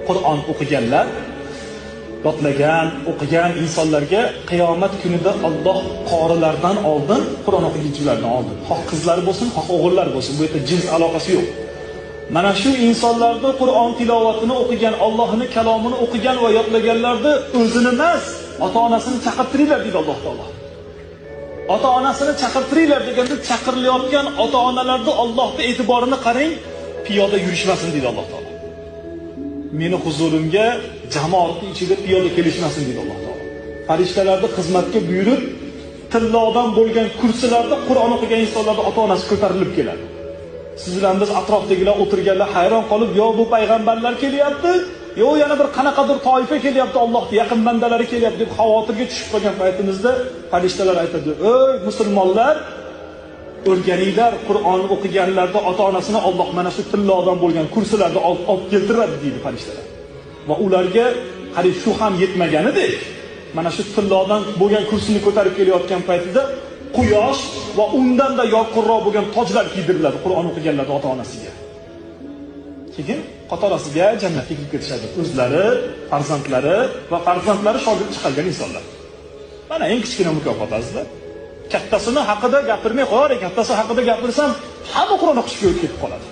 Qur'on o'qiganlar, yodlagan, o'qigan insonlarga qiyomat kunida Alloh qorilardan oldin, Qur'on o'qiguvchilardan oldin, xoh qizlar bo'lsin, xoh o'g'illar bo'lsin, bu yerda jins aloqasi yo'q. Mana shu insonlarni Qur'on tilovatini o'qigan, Allohning kalomini o'qigan va yodlaganlarni o'zini emas, ota-onasini chaqirtiringlar deydi Alloh taolo. Ota-onasini chaqirtiringlar deganda chaqirilayotgan ota-onalarni Allohning e'tiborini qarang, piyoda yurishmasin deydi Alloh taolo. Meni huzurimga jamoatning ichida piyoda kelishmasin deydi Alloh taolo. Farishtalarni xizmatga buyurib, tillodan bo'lgan kursilarda Qur'on o'qigan insonlarning ota-onasi ko'tarilib keladi. Siz bilan biz atrofdagilar o'tirganlar hayron qolib, yo bu payg'ambarlar kelyapti, yo yana bir qanaqadir toifa kelyapti, Allohning yaqin bandalari kelyapti deb xavotirga tushib qolgan paytimizda farishtalar aytadi: "Ey musulmonlar, o'rganinglar, Qur'on o'qiganlarda ota-onasini Alloh mana shu tillodan bo'lgan kursilarda olib keltiradi" deydi farishtalar. Va ularga hali shu ham yetmaganidek, mana shu tillodan bo'lgan kursini ko'tarib kelayotgan paytida quyosh va undan da yorqinroq bo'lgan tojlar kiydiriladi Qur'on o'qiganlarda ota-onasiga. Keyin qatorasiga jannatga kirib ketishadi. O'zlari, farzandlari va farzandlari shogird chiqargan insonlar. Mana eng kichkina mukofot azizlar. Kattasini haqida gapirmay qo'yar, kattasi haqida gapirsam, hamma Qur'on o'qishga o'tib ketib qoladi.